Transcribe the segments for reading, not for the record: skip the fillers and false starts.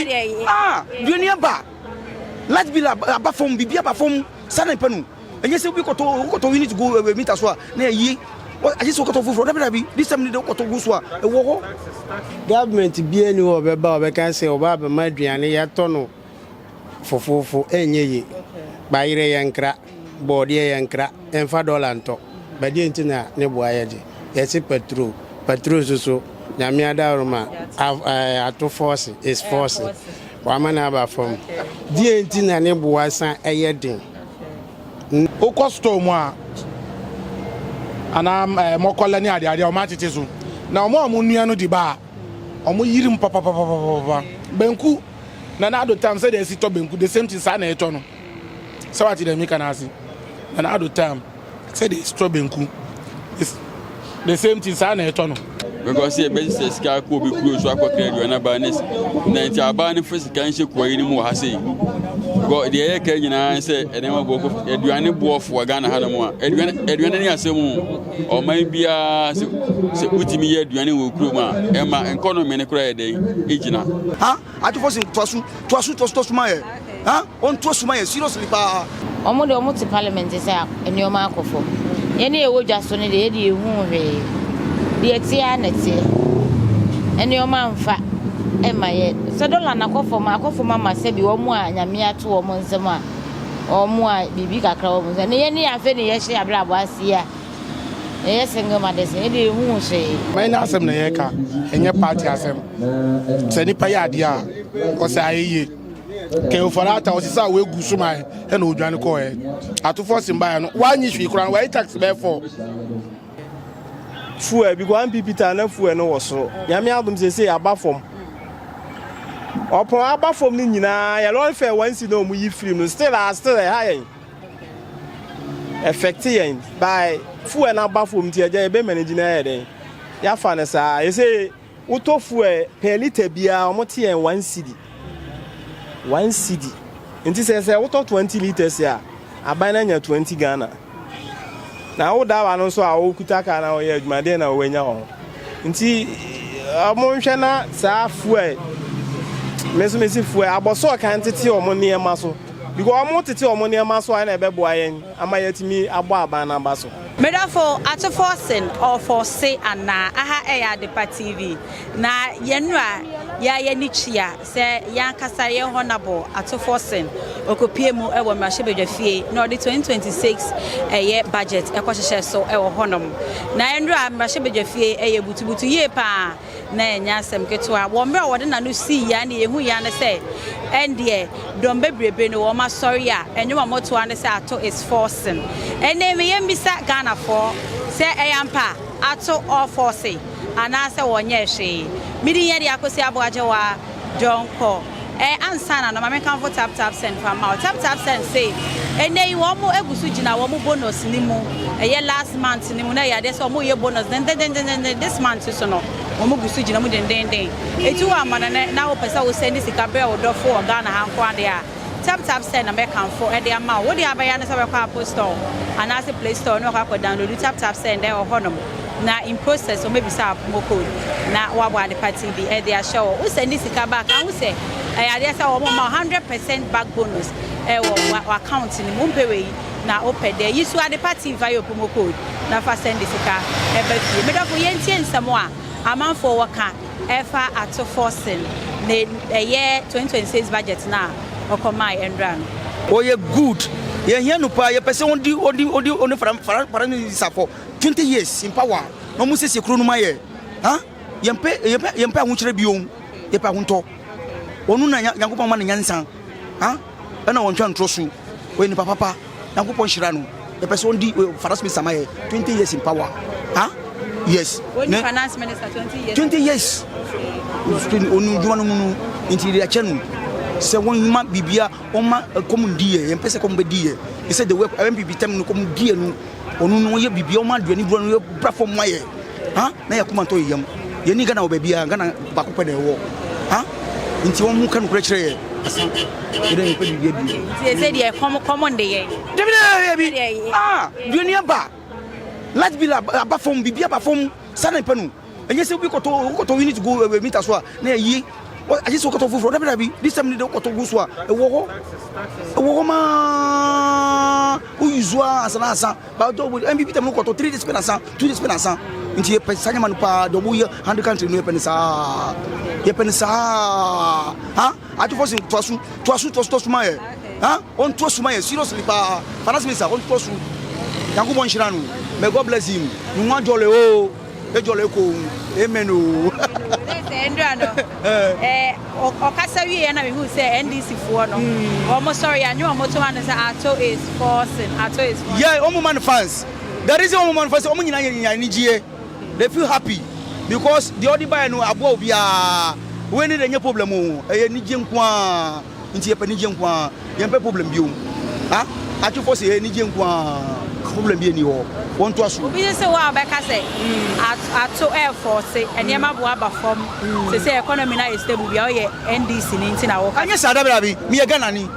dabi ah duani aba light bill aba fam biribi aba fam saa na mepɛ no ɛnyɛ sɛ obi kɔtɔ wokɔtɔ unit go ɛwɛ mita so a na ɛyi agye sɛ wokɔtɔ foforɔ dabi dabi this time de wokɔtɔ gu so a ɛwɔ hɔ. Government biara ni hɔ ɔbɛba a ɔbɛka sɛ ɔba abɛma aduane yɛatɔ no fofoofo ɛnyɛ ye. Bayerɛ yɛnkra, bɔɔdeɛ yɛnkra, ɛmfa dɔla ntɔ. Bɛdeɛ nti na ne boa yɛ gye. Yɛse patrol, patrol nso so Nyame adaworoma ato force is force. Wama no aba fam. Deɛ nti na ne boa san ɛyɛ den. Wokɔ store mu a anaa mɔkɔlɛ ne adeade a wɔn atete so na wɔn a wɔn nua no di ba a wɔn yiri mu papapapapapa banku Nana Addo time sɛdeɛ ɛsi tɔ banku the same thing saa na ɛtɔ no sɛ wate deɛ meka no ase Nana Addo time sɛdeɛ ɛsi tɔ banku the same thing saa na ɛtɔ no. Because yɛbɛgye sɛ sika akɔ obi kuro so akɔkra aduane aba ne na nti abaa no fa sika nhyɛ kua yi no mu wɔ ha sei because deɛ ɛyɛ ka nyinaa sɛ nneɛma boɔ kɔ aduane boɔ foɔ Ghana ha nom a aduane aduane ne asɛm o ɔman biara sɛ sɛ wotumi yɛ aduane wɔ kurom a ɛma nkɔnɔmɛ no koraa yɛ dɛn egyina. Ha atofo sin toa so toa so toa so toa so ma yɛ ha ɔntoa so ma yɛ seriously paa. Wɔn deɛ wɔn te parliament sɛ nneɛma akɔ fam. Yɛn a yɛwɔ dwa so no deɛ yɛde yɛhuu hwee. Deɛ ɛteɛ ara na ɛteɛ. Nneɛma mfa mma yɛ. Sɛ dɔla no akɔ fam a, akɔ fam ama sɛbi wɔn a Nyame ato wɔn nsam a wɔn a biribi kakra wɔ wɔn nsam. Ne yɛn ne afei ne yɛhyɛ abrabɔ ase yi a yɛyɛ single mothers no, yɛde yɛhuu hwee. Man no asɛm na yɛreka, ɛnyɛ party asɛm. Sɛ nipa yɛ adeɛ a, ɔsɛ ayɛ yie. Ken Ofori-Atta ɔsesa a wɔagu so man ɛna odwane kɔɛ. Atofoɔ sen baeɛ no, wanyi hwee koraa no, wayi tax bɛyɛ fɔ. Fuel because NPP time na fuel no wɔ soro. Nyame adom sesei aba fam. Ɔpɔn aba fam no nyinaa yɛ lorry fare 1 cedi na ɔmo yi firi mu no still a still ɛha yɛn. Effect yɛn by fuel no aba fam nti agya yɛbɛ manage na yɛ dɛn. Yɛafa no saa. Yɛsɛ wotɔ fuel per litre biara ɔmo te yɛn 1 cedi. 1 cedi. Nti sɛ sɛ wotɔ 20 litres a aban no anya 20 Ghana. Na wo dawa no nso a wokuta kaa na woyɛ adwuma deɛ na woanya wɔ ho. Nti ɔmo nhwɛ na saa fuel me nso mesi fuel abɔsɔ kan tete ɔmo nneɛma so because ɔmo tete ɔmo nneɛma so a ɛna ɛbɛboa yɛn ama yɛatumi abɔ aban n'aba so. Medafo Atofo Sen ɔfɔse anaa aha ɛyɛ Adepa TV na yɛn a yɛayɛ ne kyia sɛ yɛn ankasa yɛn Honourable Atofo Sen okopie mu ɛwɔ mmarahyɛbadwa fie na ɔde 2026 ɛyɛ budget ɛkɔhyehyɛ so ɛwɔ hɔnom na yɛn a mmarahyɛbadwa fie ɛyɛ butubutu yie paa na ɛnyɛ asɛm ketewa wɔ mmerɛ a wɔde n'ano sii ya ne yɛhu ya ne sɛ ɛndeɛ dɔm bebrebe no wɔn asɔre a ɛnwom a wɔtoa ne sɛ Ato is forcing. Ɛnɛ meyɛ mbisa Ghanafoɔ sɛ ɛyɛ ampa Ato ɔforce anaasɛ wɔnyɛ hwee. Mede yɛn de akɔsi aboagyewa dɔnkɔ ɛ ansa na no maame kanfo Tap Tap Send fa ma o. Tap Tap Send say ɛnɛ yi wɔn mo egu so gyina wɔn bonus ne mu ɛyɛ last month ne mu na ɛyɛ adeɛ sɛ wɔn yɛ bonus dendendendenden. This month so no wɔn gu so gyina mu dendenden etu wɔ amanane na wɔpɛ sɛ wɔsɛn sika brɛ wɔ dɔfo wɔ Ghana ha nko adeɛ a, Tap Tap Send na mɛkamfo ɛde ama wo. Wode abɛyɛ ne sɛ wɔbɛkɔ Apple Store anaasɛ Play Store ne wɔkɔ akɔ download Tap Tap Send ɛwɔ hɔnom na in process wɔmɛbisa promo code na wabɔ Adepa TV ɛde ahyɛ wɔ. Wosɛn sika ba ka ho sɛ ɛyɛ adeɛ sɛ wɔn ma 100% back bonus ɛwɔ wɔ account no mu. Wompɛ wei na wopɛ dɛ yi so Adepa TV fa yɛ promo code na fa send sika ɛba fie. Medɔfo, yɛntie nsɛm a amanfoɔ wɔka ɛfa Ato Forson ne ɛyɛ 2026 budget na ɔkɔmaa ɛndra no. Ɔyɛ good, yɛhia no paa. Yɛpɛ sɛ ɔdi ɔdi ɔdi ɔne fara fara fara minister for 20 years in power na ɔmo siesie kuro no ma yɛ ha. Yɛmpɛ ahokyerɛ bio, yɛpɛ ahontɔ. Ɔno na Nyankopɔn ma ne nyansa ha ɛna wɔntwa ntorɔ so. Ɔyɛ nipa papa, Nyankopɔn hyira no. Yɛpɛ sɛ ɔndi finance minister ma yɛ 20 years in power ha, yes. Wɔn finance minister 20 years. 20 years ɔnu dwuma no mu no nti yɛde akyɛ no sɛ wɔn ma biribia wɔn ma kɔm ndi yɛ. Yɛmpɛ sɛ kɔm bɛdi yɛ ɛsɛ the way NPP tɛm no kɔm di yɛ no. Ɔno no ɔyɛ biribia ɔma aduane bura no yɛ bra fam ma yɛ ha na yɛ kɔma ntɔ yɛ yam. Yɛni Ghana wɔ baabi a Ghana baako pɛ na ɛwɔ ha nti wɔn mu ka nokorɛ kyerɛ yɛ asa yɛdɛ yɛpɛ biribia bio. Nti ɛsɛ deɛ kɔm kɔm nde yɛn. Dabi dabi ah aduane aba, light bill aba fam, biribi aba fam saa na mepɛ no. Ɛnyɛ sɛ obi kɔtɔ wokɔtɔ unit go mita so a na ɛyi. Agye sɛ wokɔtɔ foforɔ. Dabi dabi, this time ne de wokɔtɔ gu so a, ɛwɔ hɔ. Ɛwɔ hɔ maa woyi so a ansa na asa. But dɔ NPP time no wokɔtɔ 3 days pɛ na asa, 2 days pɛ na asa. Nti yɛpɛ saa nyama no paa, deɛ ɔmo yɛ 100 country no yɛpɛ no saa. Yɛpɛ no saa. Ha? Atwofo se toa so, toa so, toa so, toa so ma yɛ. Ha? Ɔntoa so ma yɛ seriously paa. Finance minister ɔntoa so. Nyankopɔn nhyira no. May God bless him. Ne ho adwɔle o. Ejɔle ko. Amen o. Sɛ ndra no eh ɔkasa wie na mehu sɛ NDC foɔ no wɔn sɔre ya nye wɔn to ano sɛ Ato is forcing, Ato is forcing. Yeah, wɔn man fans. The reason wɔn man fans wɔn nyinaa yɛ nyinaa anigyeɛ. They feel happy because deɛ ɔde baeɛ no aboa obiara. Wei ne deɛ nyɛ problem o. Ɛyɛ anigye nko ara. Nti yɛpɛ anigye nko ara. Yɛmpɛ problem bio. Ha? Atwefo se ɛyɛ anigye nko ara. Problem bi nni hɔ. Wɔntoa so. Obi nso wo a ɔbɛka sɛ ato ɛɛfɔɔse nneɛma bo aba fam sesei economy no ayɛ stable bia woyɛ NDC ni nti na woka. Ɛnyɛ saa dabi dabi meyɛ Ghana ni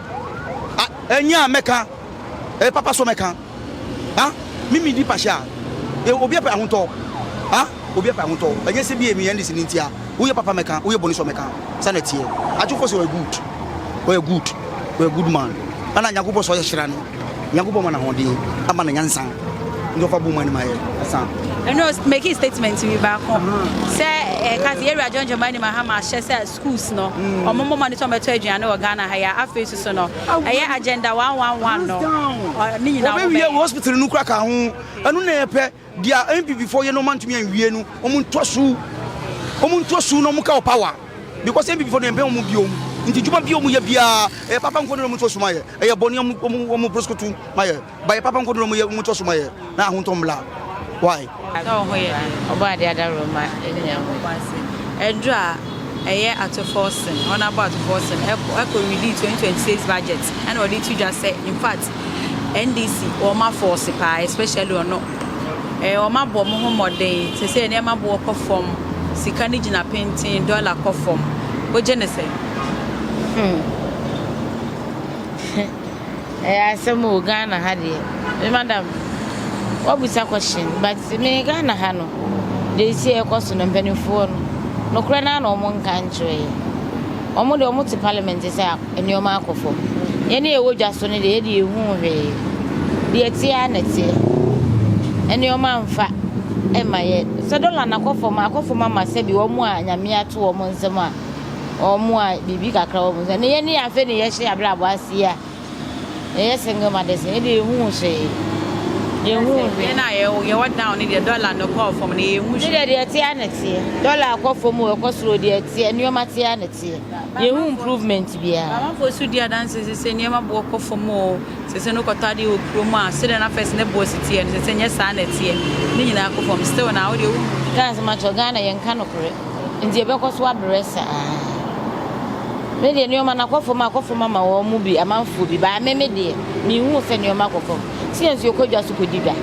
ɛnyɛ a mɛka ɛyɛ papa so mɛka. Ha me me di pahyɛ a e obi apɛ ahotɔ ha obi apɛ ahotɔ ɛnyɛ sɛ bi emi NDC ni ntia woyɛ papa mɛka woyɛ bɔne so mɛka sa na teɛ atwofo sɛ ɔyɛ good ɔyɛ good ɔyɛ good man ana Nyankopɔn sɛ ɔyɛ hyira no Nyankopɔn ma no ahoɔden ama no nyansa nti ɔfa bu man ma yɛ asa. Ɛno making statement bi baako sɛ ɛka sɛ yɛwura John Dramani Mahama ahyɛ sɛ schools no ɔmo mmɔ mmɔden sɛ ɔmo bɛtɔ aduane wɔ Ghana ha yi a afei soso no ɛyɛ agenda 111 no ne nyinaa wɔbɛ wie hospital no kura ka ho ɛno na yɛpɛ deɛ NPP foɔ yɛ no ɔmo antumi anwie no ɔmo ntoa so ɔmo ntoa so na ɔmo ka wɔ power because NPP foɔ no yɛmpɛ ɔmo biom nti dwuma bi ɔmo yɛ biara ɛyɛ papa nko na ɔmo ntoa so ma yɛ ɛyɛ bɔne ɔmo ɔmo ɔmo prosecute ma yɛ. Ba yɛ papa nko de ɔmo yɛ ɔmo to so ma yɛ na ahontɔ mbla why. Sɛ wo ho yɛ den. Ɔbɔ adeɛ adaworoma nya ho. Ɛduru a ɛyɛ Atofoɔ sen, Honourable Atofoɔ sen ɛkɔ readi 2026 budget ɛna ɔde to dwa sɛ in fact NDC wɔn afɔɔse paa especially ɔno ɛɛ wɔn abɔ wɔn ho mmɔden sɛsɛ nneɛma boɔ kɔ fam sika no gyina penten dollar kɔ fam wogye ne sɛn? Hmm. Ɛyɛ asɛm o Ghana ha deɛ me madam wabisa question but me Ghana ha no deɛ esi ɛkɔ so no mpanimfoɔ no nokorɛ naa na wɔn nka nkyerɛ yɛ wɔn deɛ wɔn te parliament sɛ nneɛma akɔ fam yɛn ne yɛwɔ dwa so no deɛ yɛde ehu hwee deɛ ɛteɛ ara na ɛteɛ nneɛma nfa ɛma yɛ sɛ dɔla na akɔ fam akɔ fam ama sɛbi wɔn a nyame ato wɔn nsam a. Wɔn a biribi kakra wɔ wɔn nsa. Ne yɛn ne afei ne yɛhyɛ abrabɔ ase yi a yɛyɛ single mothers yɛn de yɛhu hwee. Yɛhu hwee. Yɛn a yɛwɔ down ne deɛ dɔla no kɔɔ fam no yɛhu hwee. Ne deɛ deɛ ɛteɛ na ɛteɛ. Dɔla akɔ fam o ɛkɔ soro deɛ ɛteɛ nneɛma teɛ na ɛteɛ. Yɛhu improvement biara. Amanfoɔ nso di adanse sɛ nneɛma boɔ kɔ fam o. Sese no kɔtɔ adeɛ wɔ kurom a sɛdeɛ na first ne boɔ si teɛ no sese nyɛ saa na ɛteɛ. Ne nyinaa kɔ fam still na wo deɛ wohu. Ghana sɛ makyɛ Ghana yɛnka nokorɛ. Nti yɛbɛkɔ so abrɛ saa. Me deɛ nneɛma no akɔ fam akɔ fam ama wɔn mu bi amanfoɔ bi baa me me deɛ menhuu sɛ nneɛma akɔ fam. Sɛ yɛn nso yɛkɔ dwa so kɔdi dwa.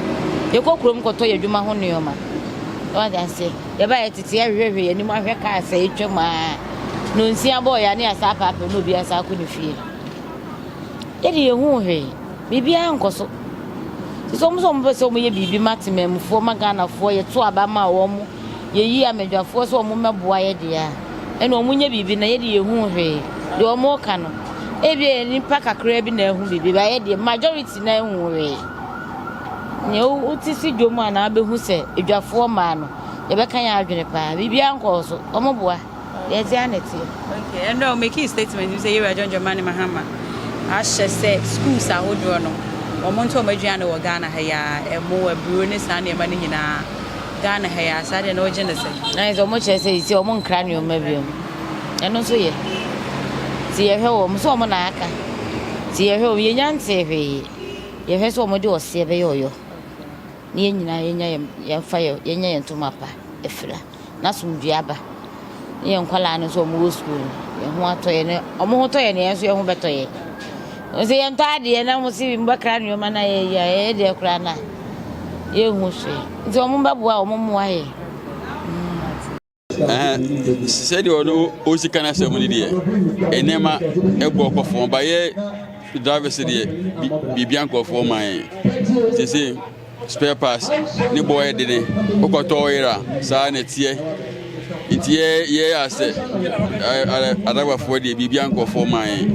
Yɛkɔ kurom kɔtɔ yɛn adwuma ho nneɛma. Wate aseɛ? Yɛba yɛtete yɛhwehwɛhwɛ yɛn anim ahwɛ kaa sɛ ɛtwam aa. Nonsia bɔɔ yɛ a ne yɛasa apaapaa na obi asa akɔ ne fie. Yɛde yɛnhuu hwee. Biribiara nkɔ so. Te sɛ wɔn sɛ wɔpɛ sɛ wɔyɛ biribi ma temanmufoɔ ma Ghanafoɔ yɛto aba ma wɔn. Yɛyi amadwafoɔ sɛ wɔn mmɛboa yɛ deɛ a, ɛna wɔn nyɛ biribi na yɛde yɛhu hwee. Deɛ wɔn reka no, ebia yɛ nipa kakraa bi na ahu biribi, ba yɛ deɛ majority na ahu hwee. Nea wote si dwom a na abɛhu sɛ adwafoɔ mmaa no, yɛbɛka yɛn adwene paa. Biribiara nkɔɔ so, wɔn boa. Deɛ ɛteɛ ara na ɛteɛ. Okay, ɛnna o make statement bi sɛ Yewura John Dramani Mahama ahyɛ sɛ schools ahodoɔ no wɔn nto wɔn aduane wɔ Ghana ha yi ara, ɛmo, aburo ne saa nneɛma no nyinaa Ghana ha yi ara, saa deɛ no wogye no sɛn? Na sɛ wɔn kyerɛ sɛ sɛ wɔn nkra nneɛma biom, ɛno nso yɛ. Ti yɛhwɛ wɔn sɛ wɔn na aka. Ti yɛhwɛ wɔn yɛnya ntee hwee. Yɛhwɛ sɛ wɔn de ɔseɛ bɛyɛ ɔyɔ. Ne yɛn nyinaa yɛnya yɛn yɛmfa yɛ yɛnya yɛn ntoma pa afira. N'asomdwoeɛ aba. Ne yɛn nkwadaa no nso wɔn wɔ sukuu no, yɛn ho atɔ yɛn, wɔn ho tɔ yɛn na yɛn nso yɛn ho bɛtɔ yɛn. Wɔn sɛ yɛntɔ adeɛ na wɔn si mbɛkra nneɛma na yɛyɛ a yɛyɛ deɛ koraa na yɛnhu hwee. Nti wɔn bɛboa wɔn mmoa yɛn. Sɛdeɛ ɔno ɔsi ka no asɛm no deɛ nneɛma ɛbɔ kɔ fam ba yɛ drivers deɛ biribia nkurɔfoɔ ma yɛn sese spare parts ne bɔ yɛ dene wokɔtɔ wo yera saa na ɛteɛ. Nti yɛ yɛ asɛ adagbafoɔ deɛ biribi ankɔ fam ma yɛn.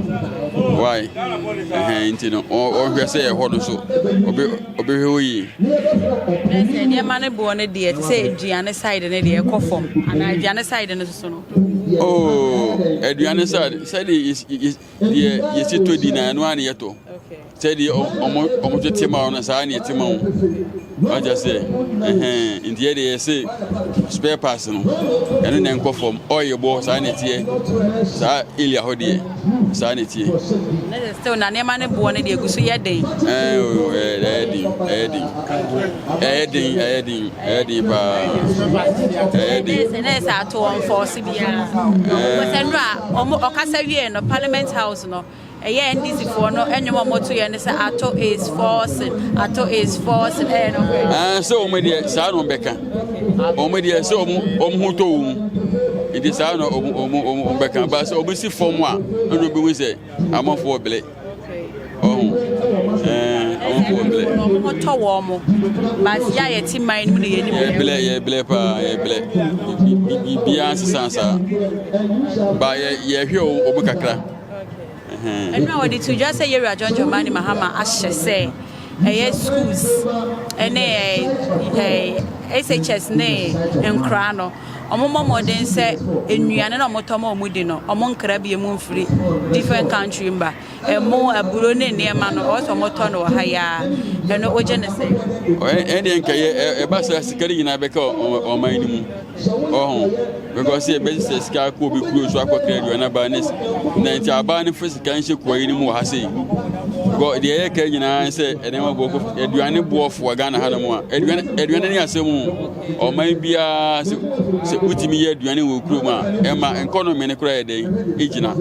Why? Ɛhɛn nti no ɔhwɛ sɛ ɛhɔ no so ɔbɛ ɔbɛhwɛ hɔ yie. Sɛ nneɛma no boɔ no deɛ te sɛ aduane side no deɛ ɛkɔ fam anaa aduane side no soso no. Oh, aduane side sɛdeɛ deɛ yɛsi tɔ di na ɛno ara na yɛtɔ. Sɛdeɛ ɔmo ɔmo tete ma wo no saa na yɛte ma wo. Wagya sɛ ɛhɛn nti yɛ deɛ yɛse spare parts no ɛno na ɛnkɔ fam ɔyɛ bɔ saa na ɛteɛ saa area hɔ deɛ saa na ɛteɛ. Na sɛ still na nneɛma no boɔ no deɛ egu so yɛ den. Ɛɛ o ɛyɛ den ɛyɛ den ɛyɛ den ɛyɛ den ɛyɛ den paa ɛyɛ den. Na sɛ ato wɔn fɔɔse biara. Wɔsɛ nnura ɔmo ɔkasa wie no parliament house no. Ɛyɛ NDC foɔ no ɛnwom a wɔto yɛ no sɛ ato is forcing, ato is forcing ɛyɛ no korɛ. Ɛɛ sɛ wɔn deɛ saa na wɔn bɛka wɔn deɛ sɛ wɔn wɔn ho tɔ wɔn nti saa na wɔn wɔn wɔn bɛka ba sɛ wɔn si fam a ɛna obi hu sɛ amanfoɔ bele ɔho ɛɛ amanfoɔ bele. Wɔn ho tɔ wɔn mo but yɛ a yɛte man no mu na yɛn nim. Yɛ bele yɛ bele paa yɛ bele biribiara sisan saa ba yɛ yɛhwɛ wɔn kakra. Ɛno a wɔde to dwa sɛ Yɛwura John Dramani Mahama ahyɛ sɛ ɛyɛ schools ne SHS ne nkoraa no wɔn mmɔ mmɔden sɛ nnuane na wɔtɔ ma wɔn di no wɔn nkra bi mu mfiri different country mba ɛmo aburo ne nneɛma no ɔwɔ sɛ wɔtɔ no wɔ ha yi ara ɛno wogye ne sɛ. Ɛdeɛ nka yɛ ɛba sɛ sika no nyinaa bɛka ɔman no mu. Ɔho, because sɛ yɛbɛgye sɛ sika akɔ obi kuro so akɔkra aduane aba ne na nti aban no fa sika nhyɛ kua yi no mu wɔ ha sei. Because deɛ ɛyɛ ka nyinaa sɛ nneɛma boɔ kɔ aduane boɔ foɔ Ghana ha nom a aduane aduane ne asɛm o. Ɔman biara sɛ sɛ wotumi yɛ aduane wɔ kurom a ɛma nkɔnɔmi no koraa yɛ dɛn egyina.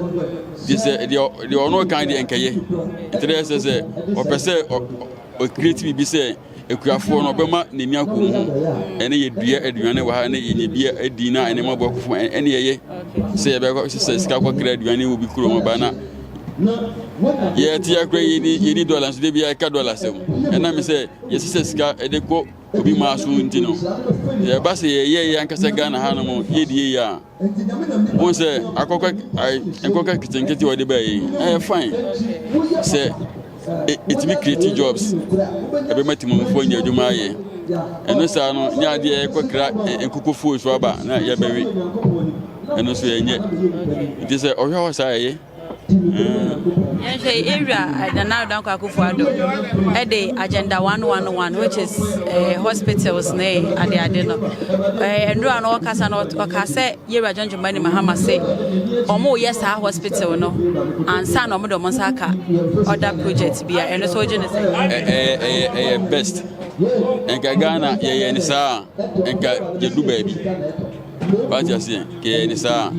Gye sɛ deɛ deɛ ɔno kan deɛ nkɛyɛ. Nti dɛ sɛ sɛ ɔpɛ sɛ ɔcreate biribi sɛ Akuafoɔ no, ɔbɛma n'ani akɔ mu ho. Ɛne yɛdua aduane wɔ ha ne yɛnya bi adi na nneɛma bɔ akɔ fam. Ɛne yɛyɛ sɛ yɛbɛkɔ sɛ sika kɔkra aduane wɔ bi kurom ba na yɛte akora yɛni yɛni dɔla nso de bi yɛka dɔla sɛm. Ɛnam sɛ yɛsesɛ sika de kɔ obi maa so nti no, yɛba sɛ yɛyɛ yɛ ankasa Ghana ha nom yɛdi yie a Wohu sɛ akɔkɔ nkɔkɔ nketenkete wɔde baa yi ɛyɛ fine sɛ ɛtumi create jobs ɛbɛma timamufoɔ anya adwuma ayɛ ɛno saa no nyɛ adeɛ ɛkɔkra nkokofuo so aba na yɛbɛwe ɛno nso yɛnyɛ nti sɛ ɔhwɛ hɔ saa ɛyɛ. Yɛnhwɛ area Nana Addo Dankwa Akufo-Addo ɛde agenda 111 which is eh, hospitals ne ade ade no. Eh, nnura no ɔkasa no ɔka sɛ Yewura John Dramani Mahama se ɔmo yɛ saa hospital no ansa na ɔmo de ɔmo nsa aka other project bi a ɛno so ogye ne sɛ. Ɛyɛ ɛyɛ ɛyɛ best. Nka Ghana yɛyɛ ne saa nka yɛdu baabi. Wate aseɛ? Nka yɛyɛ ne saa a,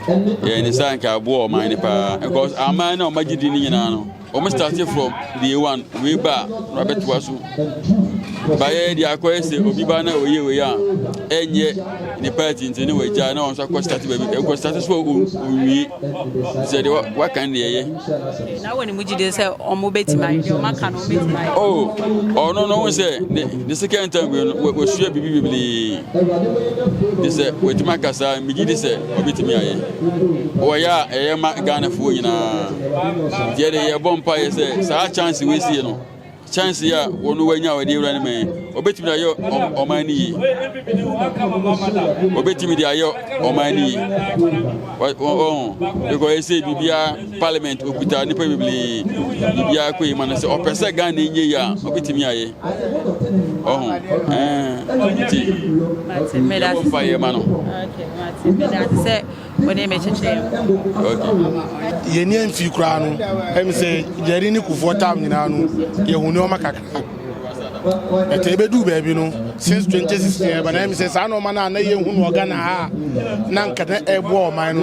yɛyɛ ne saa nka aboa ɔman no paa. Because aman no a wɔagye din no nyinaa no, wɔn start from day one, wei ba a, na wabɛtoa so. Ba yɛyɛ deɛ akɔyɛ sɛ obi ba na ɔyɛ wei a, ɛnyɛ ne party nti ne wagya na wɔn nso akɔ start baabi. Ɛkɔ start so a ɔnwie. Sɛ deɛ waka no deɛ ɛyɛ. Na wɔ ne mu gyidie sɛ wɔn bɛtumi ayɛ deɛ wɔn aka no wɔn bɛtumi ayɛ. Oh, ɔno no ho sɛ ne ne second time wei no wasua biribi bebree. Te sɛ watumi aka saa megye di sɛ ɔbɛtumi ayɛ. Wɔyɛ a ɛyɛ ma Ghanafoɔ nyinaa. Deɛ de yɛbɔ mpaeɛ sɛ saa chance wei sie no chance yi a wɔn wanya a wɔde awura no mɛn ɔbɛtumi de ayɛ ɔman no yie. Ɔbɛtumi de ayɛ ɔman no yie. Wɔn because ɛsɛ biribiara parliament okuta nipa bebree biribiara kɔ yi ma no sɛ ɔpɛ sɛ Ghana nyɛ yie a ɔbɛtumi ayɛ. Ɔho ɛɛ nti yɛbɔ mpa yɛ ma no. Sɛ wɔde me kyekyere. Okay. Yɛn ni mfi koraa no ɛmi sɛ yɛre ne kufuɔ tam nyinaa no yɛhu nneɛma kakra ɛtɛ ebedu baabi no since 2016 ɛba na ɛmi sɛ saa nneɛma no a na yɛhu no Ghana ha a na nka na ɛboa ɔman no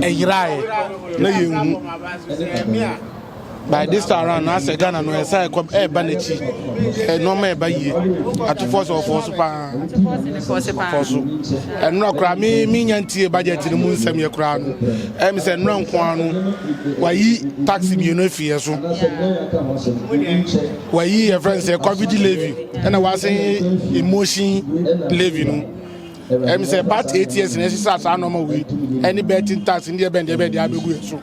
ɛyeraeɛ na yɛnhu. By this time around na asɛ Ghana no ɛsa ɛkɔ ɛɛba n'akyi nneɛma ɛba yie atofoɔ sɛ ɔfɔɔ so paa ɔfɔɔ so ɛnora koraa me me nya ntie budget no mu nsɛm yɛ koraa no ɛmi sɛ ɛnora nko ara no wayi tax mmienu afi yɛ so wayi yɛ fɛn sɛ covid levy ɛna wasen emotion levy no. Ɛm sɛ past 8 years na ɛsesa saa nneɛma wei ɛne betting tax ne deɛ bɛn deɛ bɛn deɛ abɛgu yɛ so.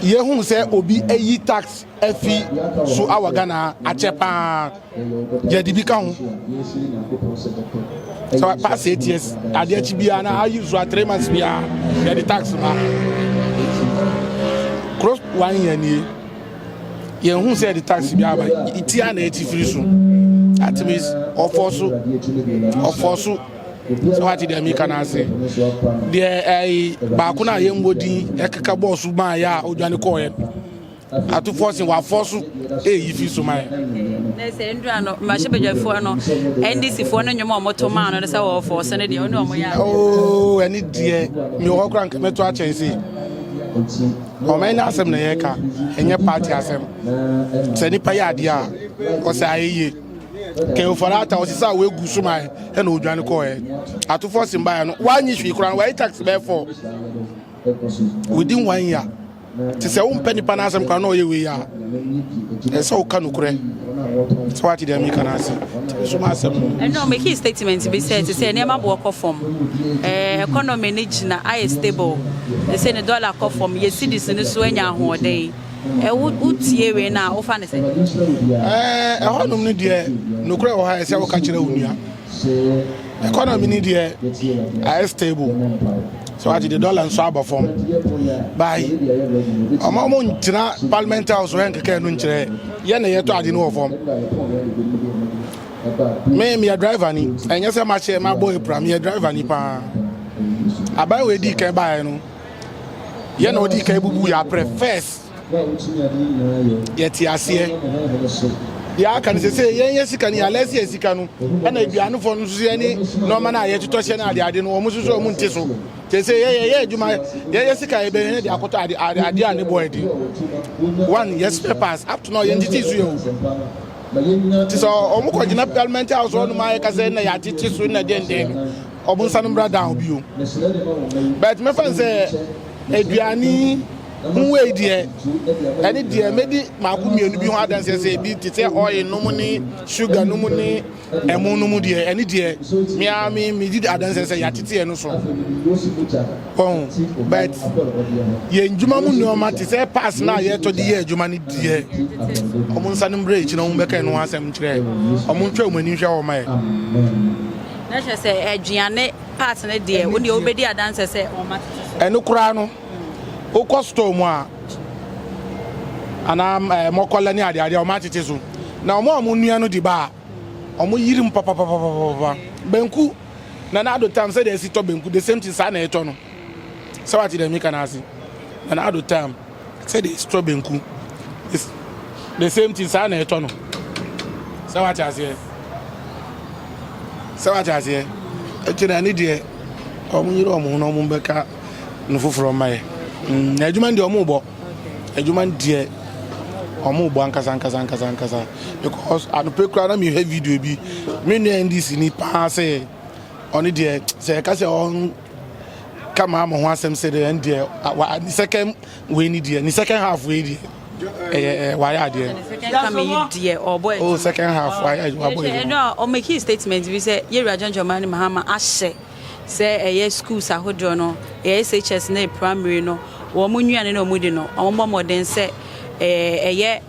Yɛhu sɛ obi ayi tax afi so awɔ Ghana akyɛ paa, yɛde bi ka ho sɛ past 8 years adeɛ akyi biara na ayi so a 3 months biara yɛde tax ba. Close one year nie, yɛn hu sɛ yɛde tax bi aba tia na ɛti firi so. That means ɔfɔ so, ɔfɔ so sɛ wate deɛ meka no ase deɛ, ɛyi baako no a yɛmmɔ din ɛkeka bɔɔ so maa yɛ a odwane kɔɔɛ no, Ato Forson wafɔ so ɛyi fi so ma yɛ. Na sɛ ndura no mmarahyɛbadwafoɔ no, NDC foɔ no nnwom a wɔto maa no no sɛ wɔwɔ so no deɛ, ɔne ɔmo yɛ adeɛ. Oo, ɛne deɛ mewɔ hɔ koraa nka mɛto akyɛn sei. Ɔman no asɛm na yɛka, ɛnyɛ party asɛm. Sɛ nipa yɛ adeɛ a ɔsɛ ayɛ yie. Ken Ofori-Atta ɔsesa a woegu so ma yɛ ɛna odwane kɔɔɛ. Ato Forson baeɛ no, woanyi hwee koraa no, wayi tax bɛyɛ four within one year. Te sɛ wompɛ nipa no asɛm koraa na ɔyɛ wei a, ɛsɛ sɛ woka nokorɛ sɛ woate deɛ meka no ase. Nti me so ma asɛm no. Ɛno ɔmake statement bi sɛ te sɛ nneɛma boɔ kɔ fam, economy no gyina ayɛ stable, te sɛ ne dollar kɔ fam, yɛ cedis no so anya ahoɔden. Wotie wei no a, wofa ne sɛ? Ɛhɔnom no deɛ, nokorɛ wɔ ha, ɛsɛ woka kyerɛ wo nua. Economy no deɛ ayɛ stable so wate de dollar nso aba fam bai. Ɔma mo ntena Parliament House hɔ nkeka no nkyerɛ yɛ na yɛtɔ ade no wɔ fam. Me meyɛ driver ni, ɛnyɛ sɛ mahyɛ mabɔ apira, meyɛ driver ni paa. Aban wei dii kan baeɛ no, yɛ na ɔdii kan bubu yɛ aprɛ first. Yɛte aseɛ deɛ aka no sɛ sɛ yɛnyɛ sika no, yɛalɛ sɛ yɛ sika no ɛna aduanefoɔ no nso yɛne nɔɔma no a yɛtotɔ hyɛ no adeade no, wɔn nso so wɔn nte so kyɛ sɛ yɛyɛ yɛ adwuma, yɛyɛ sika, yɛbɛyɛ de akɔtɔ ade ade ade a ne bɔ ɛdi one yɛ spare parts. Up to now yɛn tete so yɛ o te sɛ ɔmo kɔ gyina Parliament House hɔ nom ayɛ kasa na yɛatete so na denden ɔmo nsa no mbra down bio. But mɛfa n sɛ aduane ho wei deɛ, ɛne deɛ mɛdi maako mmienu bi ho adanseɛ sɛ ebi te sɛ oil nom ne sugar nom ne ɛmo nom deɛ, ɛne deɛ mea me medi adanseɛ sɛ yɛatete ɛno so wɔn. But yɛn dwuma mu nneɛma te sɛ parts na yɛtɔ de yɛ adwuma no deɛ, ɔmo nsa no mbrɛ akyi na ɔmo bɛka ɛno ho asɛm nkyerɛ ɔmo, ntwa ɔmo ani nhwɛ wɔn ayɛ. Na kyerɛ sɛ aduane part no deɛ, wo deɛ wobɛdi adanse sɛ ɔma tete so? Ɛno koraa no, wokɔ store mu a anaa mɔkɔlɛ ne adeade a ɔmo atete so na ɔmo a ɔmo nua no di ba a, ɔmo yiri mu papapapapapa. Banku Nana Addo time, sɛdeɛ esi tɔ banku, the same thing saa na ɛtɔ no sɛ wate deɛ meka no ase. Nana Addo time, sɛdeɛ esi tɔ banku, the same thing saa na ɛtɔ no sɛ wate aseɛ, sɛ wate aseɛ. Ɛti na ɛne deɛ ɔmo yere ɔmo ho na ɔmo bɛka no foforɔ mma yɛ. Na adwuma no deɛ, ɔmo bɔ adwuma no deɛ, ɔmo bɔ ankasa ankasa ankasa ankasa, because anɔpɛ koraa na mehwɛ video bi, me nua NDC ni paa sɛ ɔno deɛ sɛ ɛka sɛ ɔn kama ama ho asɛm sɛ deɛ ɛn deɛ wa ne second wei ni deɛ, ne second half wei deɛ ɛyɛ ɛ wayɛ adeɛ. Ne second coming yi deɛ, ɔbɔ. Oh, second half wayɛ, wabɔ adwuma. Ɛno a ɔmake statement bi sɛ yɛwura John Dramani Mahama ahyɛ sɛ ɛyɛ schools ahodoɔ no, ɛyɛ SHS ne primary no, wɔn mo nnuane no a wɔn di no, wɔn bɔ mmɔden sɛ ɛyɛ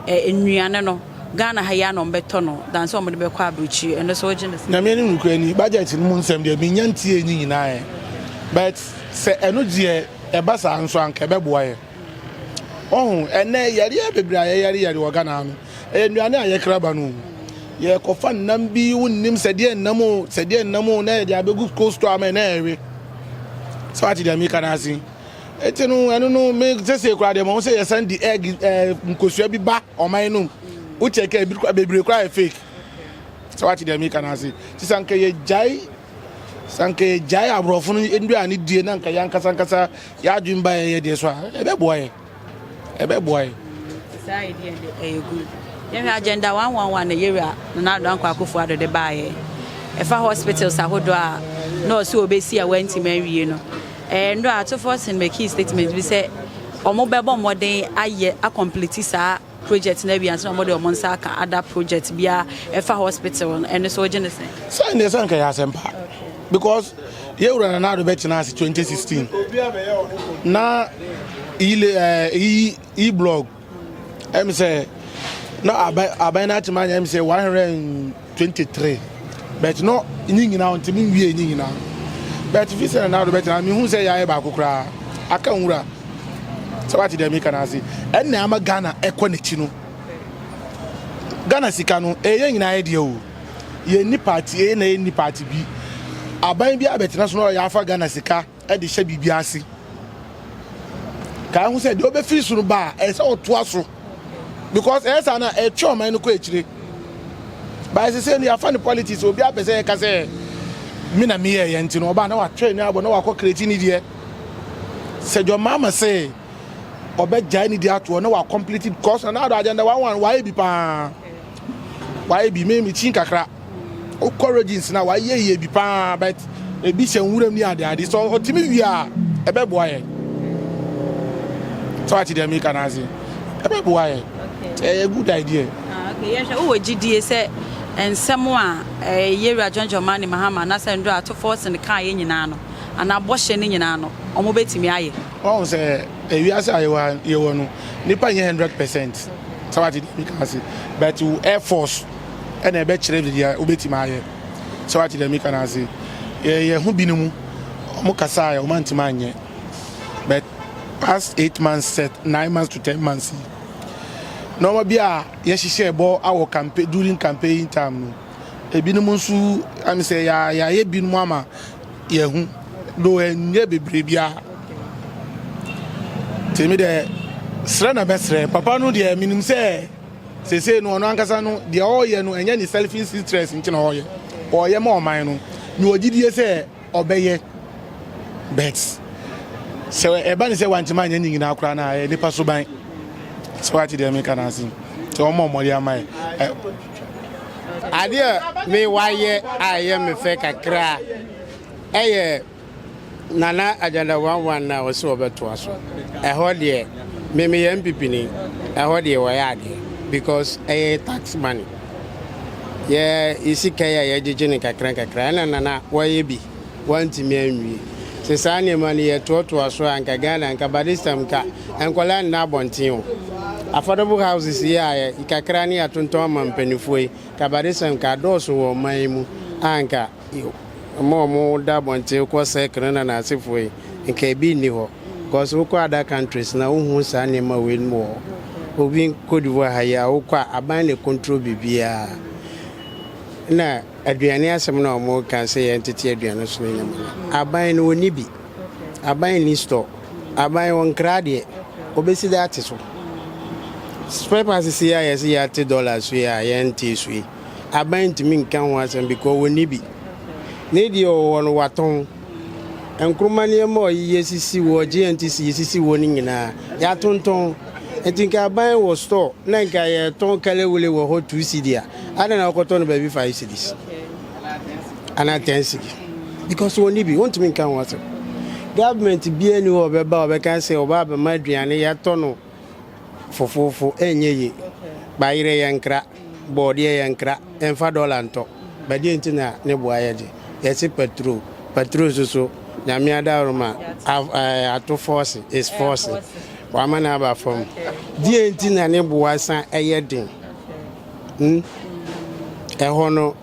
nnuane no Ghana ha yi a na wɔn bɛtɔ no dan sɛ wɔn de bɛkɔ aburokyire. Ɛno so wogye ne sɛ? Nyame anim nokora ni, budget no mu nsɛm deɛ menya ntie ni nyinaa ɛ, but sɛ ɛno deɛ ɛba saa nso anka ɛbɛboa yɛ. Ɔho ɛnɛ yareɛ bebree a yɛyare yare wɔ Ghana ha no, ɛyɛ nnuane a yɛkra ba no o. Yɛkɔfa nnam bi, wonnim sɛdeɛ nnam o, sɛdeɛ nnam o, na yɛde abɛgu cold store ama ɛnɛ ɛwe sɛ wate deɛ meka no ase. Ɛti no ɛno no me sɛsɛ koraa deɛ mahu sɛ yɛsan di egg, nkosua bi ba ɔman no mu, wokyɛ kɛ ebi bebree koraa yɛ fake sɛ wate deɛ meka no ase. Nti sɛ anka yɛgyae, sɛ anka yɛgyae aborɔfo no nnuane die na anka yɛankasa ankasa yɛadwen ba yɛyɛ deɛ so a, ɛbɛboa yɛ, ɛbɛboa yɛ. Saa idea de ɛyɛ good. Yɛhwɛ Agenda 111 na yɛwura Nana Addo Dankwa Akufo Addo de baayɛ ɛfa hospitals ahodoɔ a na ɔsɛ obɛsi a wantumi awie no, ɛɛ ndo Ato Forson make statement bi sɛ ɔmo bɛbɔ mmɔden ayɛ acomplete saa. project no awie ansa na wɔde wɔn nsa aka other project biara ɛfa hospital no ɛno so wogye ne sɛn? Sɛ ndeɛ sɛ nka yɛ asɛmpa because yɛwura Nana Addo bɛtena ase 2016 na e blog ɛm sɛ na aban aban no atumi anya ɛm sɛ 123 but no ne nyinaa ɔntumi nwie ne nyinaa but fi sɛ Nana Addo bɛtena mehu sɛ yɛayɛ baako koraa aka nwura sɛ wate deɛ meka no ase ɛnna ama Ghana ɛkɔ n'akyi no Ghana sika no ɛyɛ nyinaa yɛ deɛ o yɛnni party A na yɛnni party B aban bi abɛtena so na ɔyɛ afa Ghana sika de hyɛ biribi ase. Kae ho sɛ deɛ ɔbɛfiri so no ba a, ɛsɛ sɛ ɔtoa so because ɛyɛ saa na ɛtwe ɔman no kɔ akyire. Bae sɛ sɛ no yɛafa no politics obi apɛ sɛ yɛka sɛ me na meyɛ yɛ nti no ɔba na watwe ne abɔ na wakɔ kreti ne deɛ. Sɛ John Mahama sɛ ɔbɛgyae ne deɛ atoɔ na wakɔmplete because na na agenda 11 wayɛ bi paa. Wayɛ bi me mekyin kakra. Wokɔ regions na wayɛ yie bi paa but ebi hyɛ nwuram ne ade ade sɛ ɔtumi wie a ɛbɛboa yɛn. Sɛ wate deɛ meka no ase ɛbɛboa yɛn. Ɛyɛ good idea. Ah, okay. Yɛhwɛ wowɔ gyidie sɛ nsɛm a eh, Yɛwura John Dramani Mahama anaasɛ Ndura Ato Forson kaa yɛ nyinaa no anaa bɔhyɛ no nyinaa no wɔn bɛtumi ayɛ. Wɔn sɛ ewiase a yɛwɔ yɛwɔ no nipa nyɛ 100%. Sɛ wate deɛ meka ase but wo air force ɛna ɛbɛkyerɛ deɛ wobɛtumi ayɛ. Sɛ wate deɛ meka no ase yɛ ho binom ɔmo kasaeɛ ɔmo antumi anyɛ but past 8 months set 9 months to 10 months yi nneɛma bi a yɛhyehyɛ bɔ awɔ campaign during campaign time no ebinom nso am sɛ yɛayɛ binom ama yɛho do ɛnyɛ bebree biara nti mi deɛ srɛ na bɛsrɛ papa no deɛ minim sɛ sese no ɔno ankasa no deɛ ɔreyɛ no ɛnyɛ ne selfish interest nti na ɔreyɛ ɔreyɛ ma ɔman no na ɔgyidie sɛ ɔbɛyɛ but sɛ ɛba ne sɛ wantumi anyɛ ne nyinaa koraa na ɛyɛ nipa so ban sɛ wate deɛ meka no ase sɛ ɔma ɔmmɔde ama yɛ. Adeɛ me wayɛ a ɛyɛ me fɛ kakra ɛyɛ Nana Agenda 11 na ɔsɛ ɔbɛtoa so. Ɛhɔ deɛ me meyɛ NPP ni, ɛhɔ deɛ wɔyɛ adeɛ because ɛyɛ tax money. Yɛ sika yi a yɛgyegye ne kakra kakra ɛna Nana wɔyɛ bi wantumi anwie. Sɛ saa nneɛma no yɛtoatoa so a nka Ghana nka by this time nka nkwadaa nna abɔnten o. Affordable houses yi a kakra ne yɛatontɔn ama mpanimfoɔ yi nka by this time nka adɔɔso wɔ ɔman yi mu a nka ɔmo a ɔmo da abɔnten kɔ sɛkere na n'asefoɔ yi nka ebi nni hɔ because wokɔ other countries na wohu saa nneɛma wei mu wɔ hɔ. Obi Cote d'Ivoire ha yi a wokɔ a aban na control biribiara na aduane asɛm na ɔmo ka sɛ yɛn tete aduane so no nneɛma no aban no wɔni bi aban ni store aban wɔn nkra deɛ obesi de ate so spare parts si a yɛsɛ yɛate dollar so yi a yɛnte so yi aban ntumi nka ho asɛm because wɔni bi ne deɛ ɔwɔ no watɔn nkruma nneɛma a ɔyɛ sisi wɔ GNTC yɛsisi wɔ no nyinaa yɛatontɔn nti nka aban wɔ store na nka yɛtɔn kelewele wɔ hɔ 2 cedi a ada na wɔkɔtɔ no baabi 5 cedis anaa 10 cedi because wɔni bi wɔntumi nka ho asɛm. Government biara ni hɔ ɔbɛba ɔbɛka sɛ ɔba abɛma aduane yɛatɔ no fofofo ɛnyɛ yie. Bayerɛ yɛ nkra, bɔɔdeɛ yɛ nkra, ɛmfa dɔla ntɔ bɛdeɛ nti na ne boa yɛ gye yɛse petrol petrol soso Nyame adaworoma ato force is force wama no aba fam deɛ nti na ne boa san ɛyɛ den. Ɛhɔ no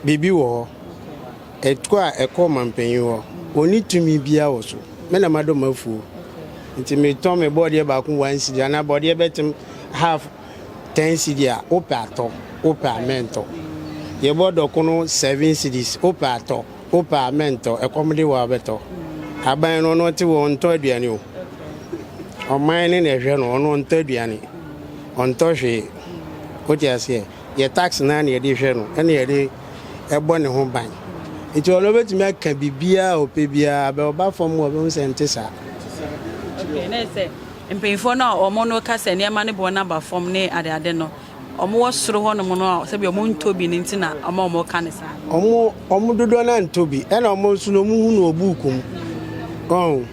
biribi wɔ hɔ ɛkɔ a ɛkɔ mampanyin hɔ ɔni tumi biara wɔ so. Me na madɔ mafuo nti metɔn me bɔɔdeɛ baako 1 cedi anaa bɔɔdeɛ bɛtem half 10 cedi a wopɛ atɔ wopɛ a mɛntɔ. Yɛbɔ dɔkono 7 cedis wopɛ atɔ wopɛ a mɛntɔ. Ɛkɔm de wɔ a wobɛtɔ. Aban no ɔno ɔte wɔ ɔntɔ aduane o ɔman ne na ɛhwɛ no ɔno ɔntɔ aduane ɔntɔ hwee wote aseɛ yɛ tax naa na yɛde hwɛ no ɛna yɛde ɛbɔ ne ho ban nti ɔno bɛtumi aka biribiara a ɔpɛ biara bɛ ɔba fam a ɔbɛhu sɛ nte saa. Okay, na sɛ mpanyinfoɔ no a wɔn no ka sɛ nneɛma no boɔ no aba fam ne adeade no wɔn wɔ soro hɔnom no a sɛbi wɔn ntɔ bi no nti na wɔn a wɔn ka ne saa. Ɔmo dodoɔ no antɔ bi ɛna ɔmo nso no ɔmo hu no wɔ buuku mu ɔn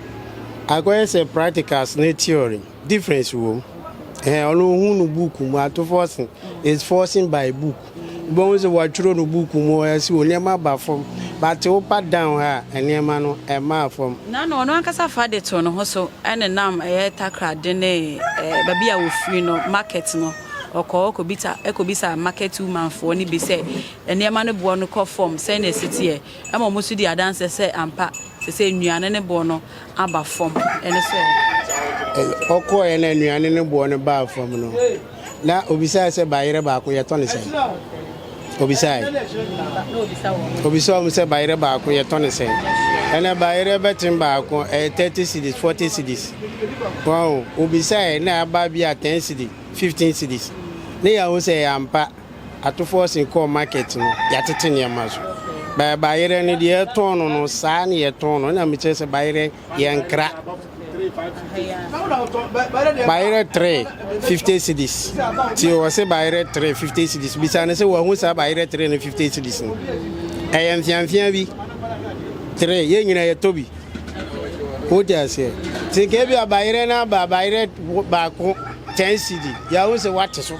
akɔyɛ sɛ practicals ne theory difference wɔ mu. Ɛhɛn, ɔno ohun no book mu, ato forcing is forcing by book. Wobɛhu sɛ wɔatwerɛ no book mu, ɔyɛ sɛ nneɛma aba fam, but woba down ha a, nneɛma no ɛmmaa fam. Na no ɔno ankasa fa de too ne ho so nenam ɛyɛ Takoradi ne baabi a wɔfiri no market no, ɔkɔ hɔ kɔbisa kɔbisa market woman foɔ no bi sɛ nneɛma no boɔ no kɔ fam sɛn na ɛsi teɛ, ɛma wɔn nso di adanseɛ sɛ ampa Sesei nnuane no boɔ no aba fam, ɛno nso ɛ? Ɔkɔeɛ na nnuane no boɔ no baa fam no, na obisae sɛ bayerɛ baako yɛtɔ no sɛn? Obisae. Obisa wɔn sɛ bayerɛ baako yɛtɔ no sɛn? Ɛnɛ bayerɛ bɛtem baako ɛyɛ 30 cedis, 40 cedis. Wɔn obisae na aba bi a 10 cedis, 15 cedis. Ne yɛahu sɛ ɛyɛ ampa. Atofoɔ sen kɔɔ market no yɛatete nneɛma so but bayerɛ no deɛ yɛtɔn no no saa ne yɛtɔn no ɛna mekyerɛ sɛ bayerɛ yɛnkra bayerɛ 3 50 cedis ti wɔ se bayerɛ 3 50 cedis bisa ne sɛ wɔahu saa bayerɛ 3 no 50 cedis no ɛyɛ mfeamfea bi 3 yɛn nyina yɛtɔ bi wote aseɛ nti nka bi a bayerɛ no aba bayerɛ baako 10 cedi yɛahu sɛ wate so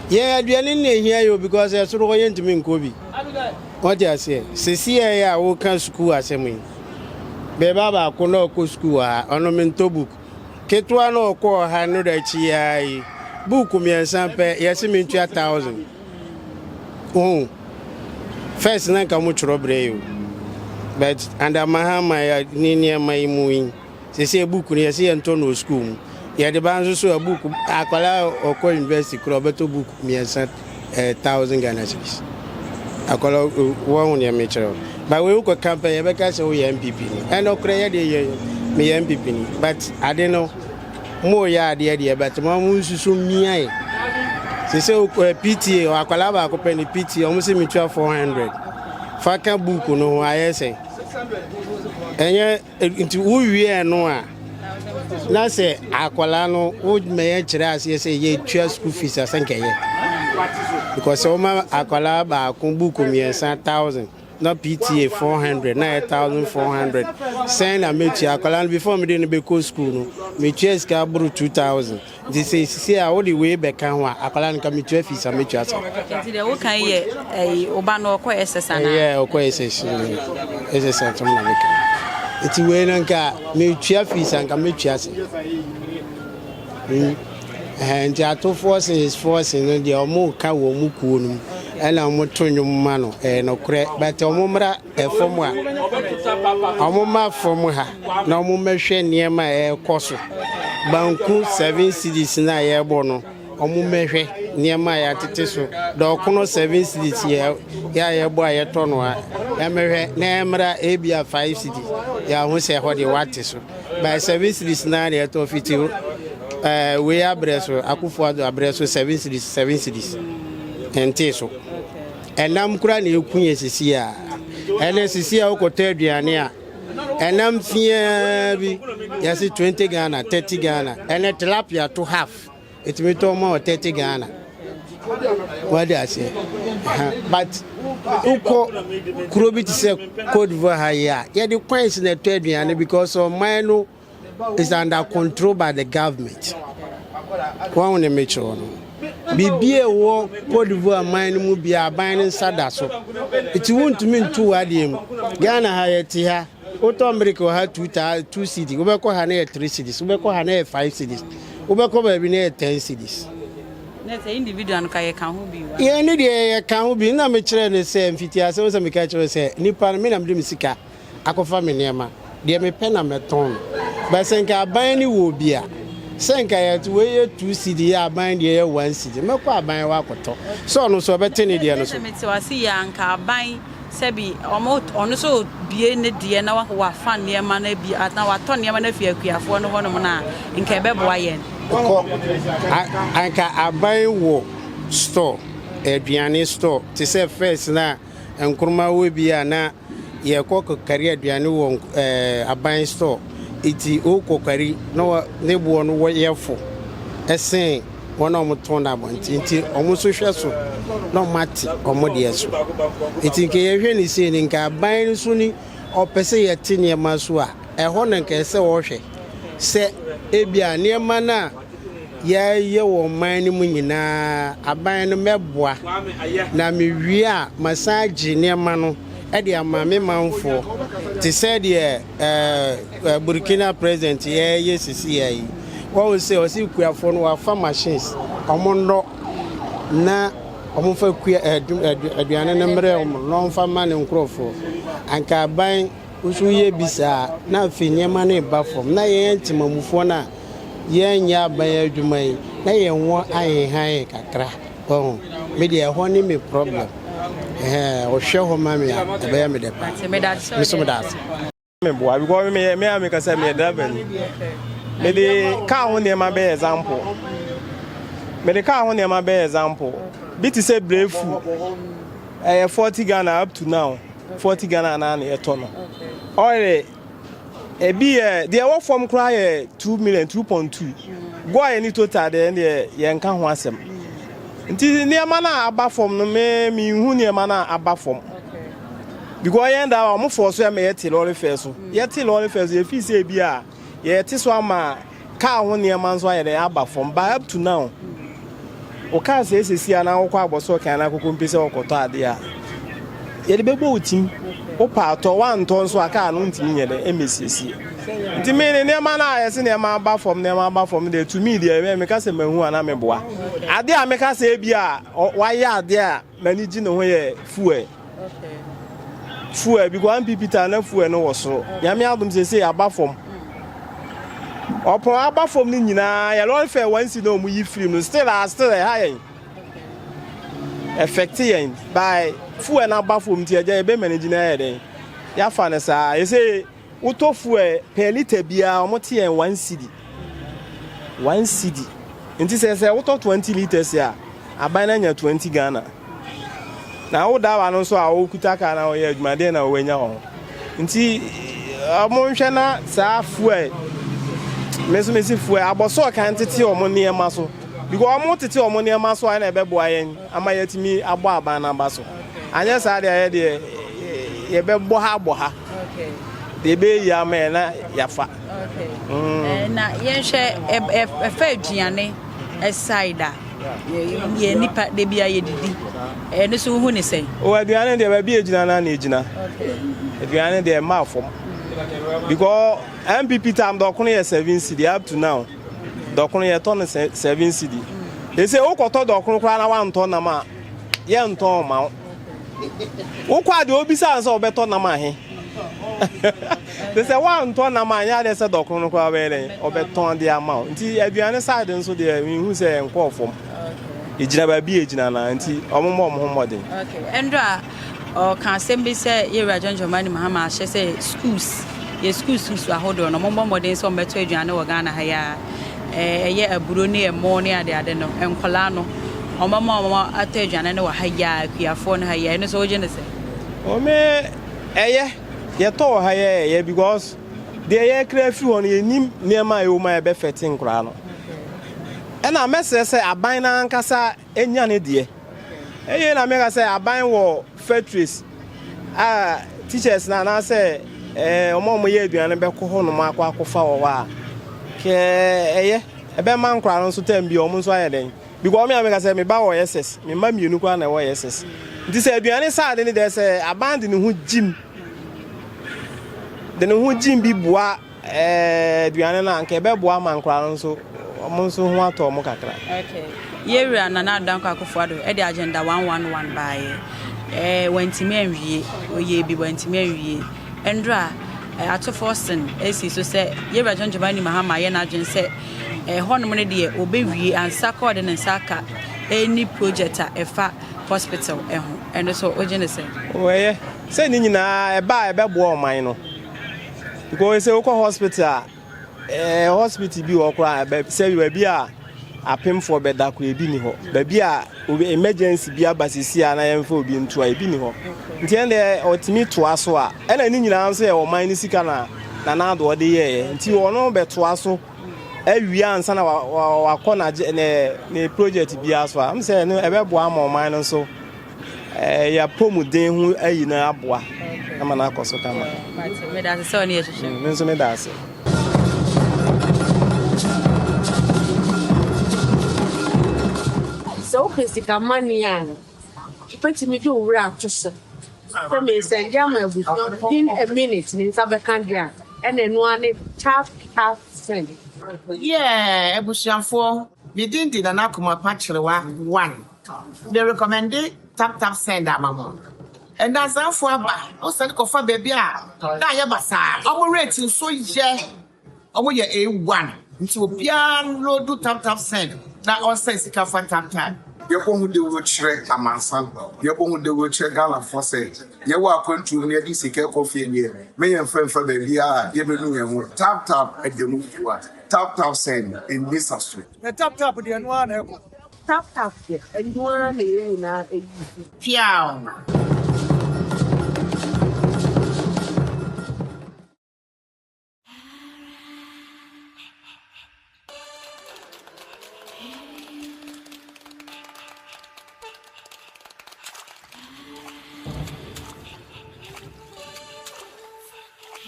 Yɛn aduane no na ehia yɛ o because ɛsoro hɔ yɛntumi nkɔ bi. Wɔte aseɛ? Sisi yɛ a woka sukuu asɛm yi. Bɛba baako na ɔkɔ sukuu wɔ ha, ɔno mentɔ book. Ketewa na ɔkɔɔ ha no da akyi ara yi, book mmiɛnsa pɛ yɛse mentua thousand. Wohu? First na nka mo twerɛ brɛ yi o. But under Mahama ya ne nneɛma yi mu yi. Seesei book no yɛse yɛntɔ no wɔ school mu. Yɛde ba nso so a book akwadaa a ɔkɔ university koraa ɔbɛtɔ book mmiɛnsa eh, thousand Ghana cedis. Akwadaa wɔn ho deɛ mekyerɛ wo. Ba wei wokɔ campaign yɛbɛka sɛ woyɛ NPP ni. Ɛna ɔkorɛ yɛ deɛ yɛ meyɛ NPP ni. But ade no mo yɛ adeɛ deɛ but mo mo nsusu mia yɛ. Sese eh, PTA akwadaa baako pɛ ne PTA wɔn sɛ metua 400. Fa ka book no ho ayɛ sɛ ɛnyɛ Nti wo wie no a na sɛ akwadaa no wo mɛyɛ kyerɛ aseɛ sɛ yɛtua school fees a sɛ nkɛyɛ because sɛ woma akwadaa baako book mmiɛnsa thousand na PTA 400 na yɛ 1400 sɛn na mɛtua akwadaa no before mede no bɛkɔ school no metua sika aboro 2000 Nti sɛ sisi a wode wei bɛka ho a, akwadaa no nka metua fees a metua sɛ. Nti deɛ woka yi yɛ ɛyi wo ba no ɔkɔ SS anaa? Ɛyɛ ɔkɔ SS SS atom na meka. Nti wei no nka metua fees a nka metua sɛ. Mm. Ɛhɛn nti ato forcing is forcing no deɛ ɔmo ka wɔ ɔmo kuo no mu ɛna ɔmo to nnwom ma no ɛyɛ nokorɛ but ɔmo mmra Ɛfam a, wɔmma fam ha na wɔmmɛhwɛ nneɛma a ɛrekɔ so. Banku seven cedis no a yɛrebɔ no, wɔmmɛhwɛ nneɛma a yɛatete so. Dɔkono seven cedis yɛ yɛ a yɛbɔ a yɛtɔ no a, ɛmmɛhwɛ na ɛmmra ebi a five cedis. Yɛaho sɛ ɛhɔ deɛ wɔate so. By seven cedis naa na yɛtɔ fiti ɛɛ wei abrɛ so, Akufo Addo abrɛ so seven cedis seven cedis. Ɛntee so. Ɛnam koraa na ɛku yɛn sisi a. Ɛnɛ sisi a wokɔtɔ aduane a, ɛnam fiaa bi yɛse 20 Ghana, 30 Ghana. Ɛnɛ tilapia to half, ɛtumi tɔ ma wɔ 30 Ghana. Wade aseɛ. But wokɔ kuro bi te sɛ Cote d'Ivoire ha yi a, yɛde coins na ɛtɔ aduane because ɔman no is under control by the government. Wɔn ne mekyerɛ no. Biribi a ɛwɔ Cote d'Ivoire man no mu bia aban no nsa da so. Nti wontumi ntu w'adeɛ mu. Ghana ha yɛte ha, wotɔ milk wɔ ha two ta two cedi, wobɛkɔ ha na yɛ three cedis, wobɛkɔ ha na yɛ five cedis, wobɛkɔ baabi na yɛ ten cedis. Na sɛ individual no ka yɛka ho bi wa. Yɛn ne deɛ yɛka ho bi na mekyerɛ ne sɛ mfitiase wo sɛ meka kyerɛ sɛ nipa no me na mede me sika akɔfa me nneɛma, deɛ mepɛ na mɛtɔn no. But sɛ nka aban no wɔ bi a, sɛ nka yɛte wei yɛ two cedi yɛ aban deɛ yɛ one cedi, mɛkɔ aban hɔ akɔtɔ. Sɛ ɔno nso ɔbɛte ne deɛ no so. Sɛ mete wo ase yie a, nka aban sɛbi ɔmo ɔno nso bue ne deɛ na wafa nneɛma no bi anaa watɔ nneɛma no afi akuafoɔ no hɔnom no a, nka ɛbɛboa yɛn. Kɔ a anka aban wɔ store, aduane store te sɛ first no a Nkrumah wɔ bi a na yɛkɔ kɔkari aduane wɔ aban store nti wokɔkari na ne boɔ no yɛ fo ɛsen wɔn a wɔtɔn no abɔnten nti wɔn nso hwɛ so na wɔn ate wɔn deɛ so nti nka yɛhwɛ ne sei no nka aban no so ni ɔpɛ sɛ yɛte nneɛma so a ɛhɔ na nka ɛsɛ wɔhwɛ sɛ ebia nneɛma no a. yɛyɛ wɔ ɔman no mu nyinaa aban no mɛboa na mewie a masan agye nneɛma no de ama me manfoɔ te sɛ deɛ ɛɛ Burkina president yɛyɛ sisi yɛ yi wɔn sɛ ɔsi kuafoɔ no wafa machines wɔn nnɔ na wɔn fa kua aduane no mmerɛ wɔn na wɔn fa ma ne nkorɔfoɔ anka aban nso yɛ bi saa na afei nneɛma no reba fam na yɛn temamufoɔ no a yɛnyɛ aban adwuma yi na yɛn ho ahenhan yɛn kakra wahu me deɛ ɛhɔ ne me problem ɛhɛn ɔhwɛ hɔ ma me a ɛbɛyɛ me dɛ paa me so meda ase. Me boa because me me a me kasa me driver ni. Me de car ho nneɛma bɛyɛ example. Me de car ho nneɛma bɛyɛ example. Bi te sɛ brefu. Ɛyɛ 40 Ghana up to now. 40 Ghana na na yɛtɔ no. Oil Ebi yɛ deɛ ɛwɔ fam koraa yɛ 2 million 2.2. Goil ne total deɛ deɛ yɛnka ho asɛm. Nti nneɛma no a aba fam no me menhu nneɛma no a aba fam. Because yɛn da wɔn fɔɔ so ɛma yɛte lɔre fɛ so. Yɛte lɔre fɛ so yɛfii sɛ ebi a yɛte so ama Car ho nneɛma nso ayɛ dɛn aba fam but up to now wo car sɛe sɛsi a na wokɔ abɔsɔ kan na kokompe sɛ wokɔtɔ adeɛ a yɛde bɛbɔ wo tim wopɛ atɔ woantɔ nso a car no ntumi nyɛ dɛn ɛmɛsiesie nti me ne nneɛma no a yɛse nneɛma aba fam nneɛma aba fam deɛ to me deɛ meka sɛ mahu a na meboa adeɛ a meka sɛ ebi a wayɛ adeɛ a m'ani gye ne ho yɛ fuel Fuel because NPP time na fuel no wɔ soro. Nyame adom sese aba fam. Ɔpɔn aba fam no nyinaa yɛ lɔre fɛ wɔn si na wɔn yi firim no still a still ɛha yɛn. Effect yɛn by fuel na aba fam nti ɛgya yɛbɛ manage na yɛ dɛn. Yɛafa no saa yɛsɛ Wotɔ fuel per litre biara wɔn te yɛn one cedi one cedi nti sɛ sɛ wotɔ 20 litres a aban no anya 20 Ghana na wo dawa no nso a wokuta kaa na wɔyɛ adwuma deɛ na wɔanya wɔ ho nti wɔn nhwɛ na saa fuel me nso mesi fuel abɔsɔɔ kan tete wɔn nneɛma so because wɔn tete wɔn nneɛma so a ɛna ɛbɛboa yɛn ama yɛatumi abɔ aban no aba so anyɛ saa deɛ ayɛ deɛ yɛbɛbɔ ha abɔ ha. Deɛ ɛbɛyɛ yie ama yɛn na yɛafa. Mm. Na yɛnhwɛ ɛfa aduane side a yɛn nipa de bi a yɛdidi ɛno so wohu ne sɛn? O aduane deɛ baabi egyina na na egyina. Aduane deɛ mmaa fam. Because NPP time dɔkono yɛ seven cedi up to now. Dɔkono yɛtɔ no seven cedi. Ese wokɔtɔ dɔkono koraa na wantɔ nam a yɛntɔn ma wo. Wokɔ a deɛ wobisa no sɛ wobɛtɔ nam ahe? Te sɛ woantɔ nam a nyɛ adeɛ sɛ dɔkono no koraa wobɛyɛ dɛn ɔbɛtɔn de ama wo. Nti aduane side nso deɛ mehu sɛ ɛnkɔɔ fam. Ɛgyina baabi a ɛgyina no nti wɔn mmɔ wɔn ho mmɔden. Okay. Ɛndra ɔka asɛm bi sɛ Yɛwura John Dramani Mahama ahyɛ sɛ schools yɛ schools schools ahodoɔ no wɔmmɔ mmɔden sɛ wɔbɛtɔ aduane wɔ Ghana ha yi ara. Ɛyɛ aburo ne ɛmo ne adeade no, nkwadaa no, wɔbɛma wɔn atɔ aduane no wɔ ha yi ara, akuafoɔ no ha yi ara. Ɛno nso wogye no sɛ? O me, ɛyɛ. Yɛtɔ wɔ ha yi a ɛyɛ because deɛ yɛkra afiri hɔ no yɛnnim nneɛma a ɛwɔ mu a ɛbɛfɛte nkwadaa no. Ɛna mɛsrɛ sɛ aban no ankasa nya ne deɛ. Eye na meka sɛ aban wɔ factories a teachers no anaasɛ eh, wɔn a wɔyɛ aduane no bɛkɔ hɔ nom akɔ akɔfa wɔ hɔ a, kɛ ɛyɛ. Ɛbɛma nkoraa no nso term bi wɔn nso ayɛ dɛn. Because me a meka sɛ me ba wɔ SS, me mma mmienu koraa na ɛwɔ SS. Nti sɛ aduane saa de ne deɛ sɛ aban de ne ho gyim, de ne ho gyim bi boa Ɛɛ aduane no a anka ɛbɛboa ama nkwadaa no nso wɔn nso ho atɔ wɔn kakra. Okay. Yɛwura Nana Addo Dankwa Akufo-Addo de Agenda 111 baeɛ. Ɛɛ wantumi anwie. Ɔyɛɛ bi wantumi anwie. Ɛndra Atofoɔ Sen si so sɛ Yɛwura John Dramani Mahama ayɛ n'adwene sɛ ɛhɔnom no deɛ ɔbɛwie ansa kɔ ɔde ne nsa aka any project a ɛfa hospital ho. Ɛno so wogye ne sɛ? Ɛyɛ sɛ ne nyinaa ɛba a ɛbɛboa ɔman no. Because sɛ wokɔ hospital a, ɛɛ eh, hospital bi wɔ koraa sɛ baabi a apemfoɔ bɛda koraa ebi ni hɔ. Baabi a obi emergency bi aba sisi a na yɛmfa obi nto a ebi ni hɔ. Nti ɛn deɛ ɔtumi toa so a, ɛna ne nyinaa nso yɛ ɔman ne sika na Nana Addo ɔde yɛɛyɛ. Nti ɔno bɛtoa so awie ansa na wakɔ ne ne project biara so a, m sɛ ɛno ɛbɛboa ama ɔman no nso. Yɛ apɔmuden ho ayi no aboa ama no akɔ so kama. Meda ase sɛ ɔne yɛ hyehyɛ. Me nso meda ase. Wopɛ sika money a, wobɛtumi de wo werɛ ato so sɛ meresɛnde ama abusua within a minute ne nsa bɛka deɛ a, ɛna ɛno ara ne tap tap send. Yeah abusuafoɔ me din de Nana Kumapa Kyerewa one me recommende tap tap send ama mo Nnansafoɔ aba wo sane kɔfa baabi a na ayɛ basaa ɔmo rate nso yɛ Ɔmo yɛ A one nti obiara nloadu tap tap send na ɔnsɛn sika fa tap tap. Yɛbɔ ho dawuro kyerɛ amansan, yɛbɔ ho dawuro kyerɛ Ghanafoɔ sɛ yɛwɔ akwantuo mu na yɛde sika rekɔ fie deɛ, me yɛmfa mfa baabiara a yɛbɛnu yɛn ho. Tap tap ɛda mu fua, tap tap send ɛnni sa so. Na tap tap deɛ ɛno ara na ɛkɔ. Tap tap deɛ ɛno ara na yɛn nyinaa use. Piaw!